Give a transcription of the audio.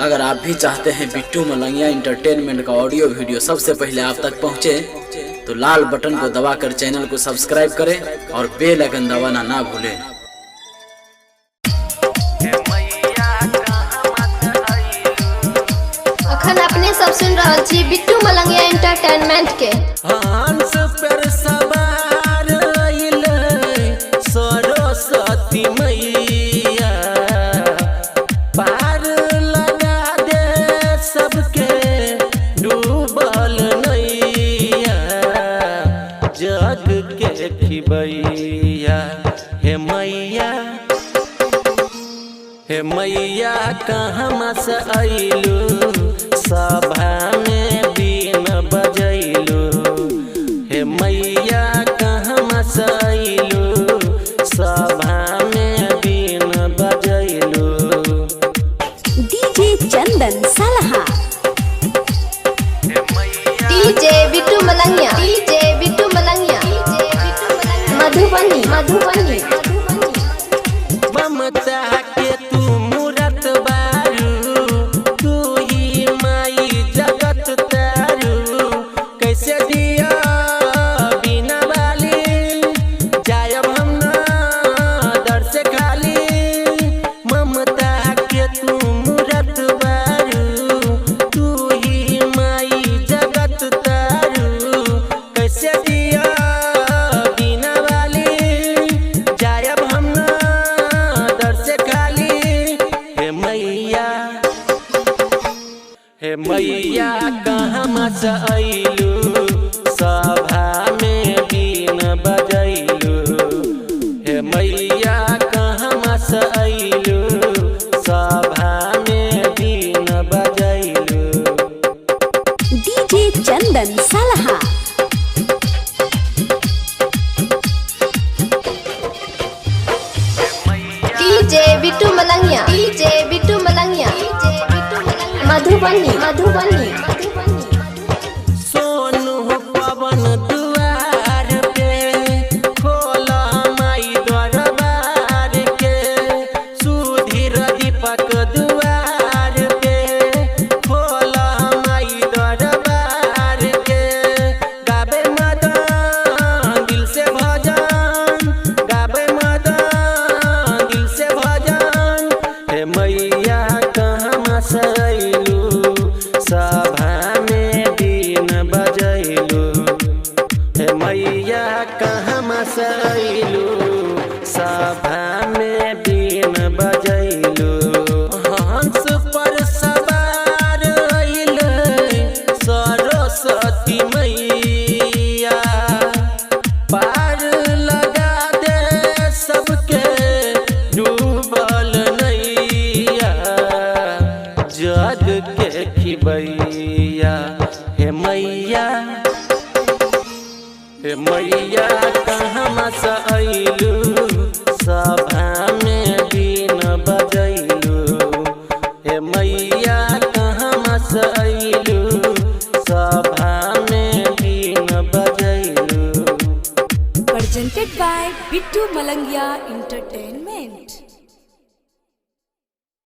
अगर आप भी चाहते हैं बिट्टू मलंगिया इंटरटेनमेंट का ऑडियो वीडियो सबसे पहले आप तक पहुंचे, तो लाल बटन को दबाकर चैनल को सब्सक्राइब करें और बेल आइकन दबाना ना भूलें। अखन अपने सब सुन रहल छी बिट्टू मलंगिया एंटरटेनमेंट के। हंस पर सवार अइलै सरस्वती मैया, पार लगा दे सबके डूबल नैया, जग के खिबैया हे मैया, हे मैया कहाँ से अइलू, सभा में बीन बजैलू, हे मैया कहाँ से अइलू, सभा में बीन बजैलू। डीजे चंदन सलहा। DJ Bittu Malangiya, DJ Bittu Malangiya, DJ Bittu Malangiya, Madhubani Madhubani. ममता के तू मूरत बारू, तू ही माई जगत तारू, कैसे दिया बिना वाली, जायब हम ना दर से खाली। ममता के तू मूरत बारू, तू ही माई जगत तारू, कैसे दिया बिना वाली, जायब हम ना दर से खाली। हे मैया, हे मैया कहाँ से अइलू, सभा में बीन बजैलू, हे मैया कहाँ से अइलू, सभा में बीन बजैलू। डीजे चंदन सलहा। DJ Bittu Malangiya, DJ Bittu Malangiya, DJ Bittu Malangiya, Madhubani Madhubani. Sonu Pawan दुआर पे, खोला माई दरबार के, सुधीर दीपक दुआर पे, खोला माई दरबार के, गाबे मदन दिल से भजन, गाबे मदन दिल से भजन। हे मैया कहाँ से अइलू, सभा में बीन बजैलू, हे मैया कहाँ से अइलू, सभा में बीन बजैलू। हंस पर सवार अइलै सरस्वती मैया, पार लगा दे सबके डूबल नैया, जग के खिबैया हे मैया, हे मैया कहाँ से अइलू, सभा में बीन बजैलू, हे मैया कहाँ से अइलू, सभा में bean बजैलू। Presented by Bittu Malangia.